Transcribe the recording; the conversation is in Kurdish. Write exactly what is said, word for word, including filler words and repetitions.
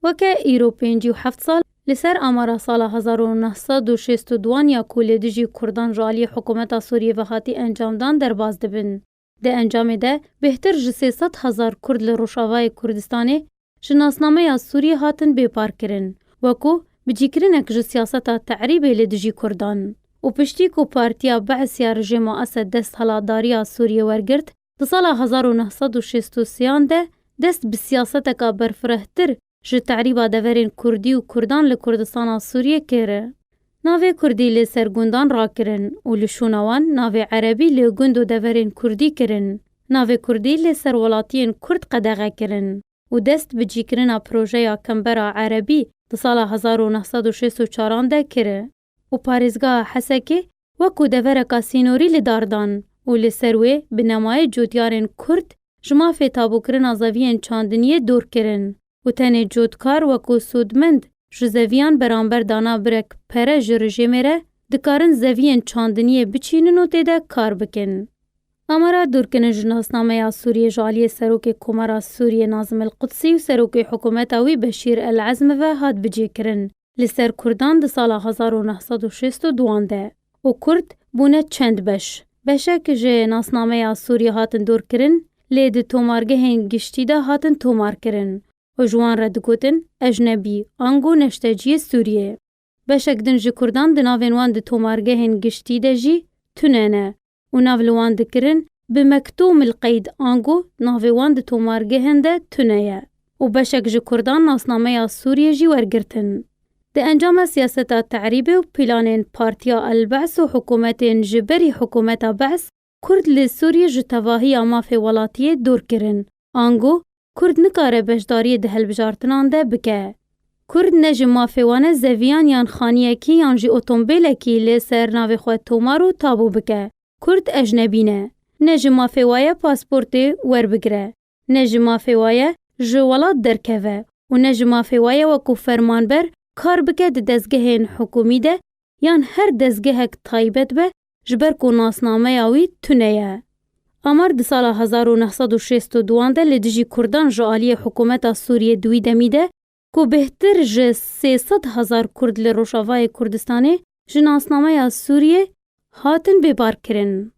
Weke îro pêncî û heft sal li ser amara sala hezar û neh sed û şêst û duan ya ku li dijî Kurdan ji aliyê hikûmeta Sûriyê ve hatî encamdan derbas dibin. Di encamê de bêhtir ji sê sed hezar Kurd li Rojavayê Kurdistanê ji nasnameya Sûriyê hatin bêpar kirin, wekû bicîkirinek ji siyaseta terîbê li dijî Kurdan. Û piştî ku Partiya Be's ya rejîma Esed dest helatdariya Sûriyê wergirt, di sala hezar û neh sed û şêst û sêyan de dest bi siyaseteka berfirehtir ji terîba deverên Kurdî û Kurdan li Kurdistana Sûriyê kir. Navê Kurdî li ser gundan rakirin û li şûna wan navê Erebî li gund û deverên Kurdî kirin. Navê Kurdî li ser welatiyên Kurd qedexe kirin û dest bi cîkirina projeya Kembera Erebî di sala hezar û neh sed û şêst û çaran de kir. Û parêzgeha Hesekê wekû devereka sînorî li dar dan û li ser wê bi nemayê cotyarên Kurd ji mafê tabûkirina zeviyên çandiniyê dûr kirin û tenê cotkar wekû sûdmend ji zeviyan beramber dana birek pere ji rejîmê re dikarin zeviyên çandiniyê biçînin û tê de kar bikin. Amara dûrkirin ji nasnameya Sûriyê ji aliyê Serokê Komara Sûriyê Nazim El Qudsî û Serokê Hikûmeta wî Beşîr El Ezmi ve hat bicêkirin li ser Kurdan di sala hezar û neh sed û şêst û duan de û Kurd bûne çend beş. Beşek ji nasnameya Sûriyê hatin dûrkirin, lê di tomargehên giştî de hatin tomarkirin û ji wan re digotin ejnebî ango neşteciyê Sûriyê. Beşek din ji Kurdan di navên wan di tomargehên giştî de jî tune ne û nav li wan dikirin bi mektûm il qeyd ango navê wan di tomargehên de tune ye û beşek ji Kurdan nasnameya Sûriyê jî wergirtin. Di encama siyaseta terîbê û planên Partiya El Be's û hikûmetên ji berî hikûmeta Be's, Kurd li Sûriyê ji tevahiya mafê welatiyê dûr kirin. Ango Kurd nikare beşdariyê di hilbijartinan de bike. Kurd ne ji mafê wan e zeviyan yan xaniyekî yan jî otombêlekî li ser navê xwe tomar û tabû bike. Kurd ejnebî ne. Ne ji mafê wa ye pasportê werbigire. Ne ji mafê wa ye ji welat derkeve û ne ji mafê wa ye wekû fermanber kar bike di dezgehên hikûmî de yan her dezgehek taybet be, ji ber ku nasnameya wî tune ye. Amar di sala hezar û neh sed û şêst û duan de li dijî Kurdan ji aliyê hikûmeta Sûriyê di wî demî de ku bêhtir ji sê sed hezar Kurd li Rojavayê Kurdistanê ji nasnameya Sûriyê hatin bêpar kirin.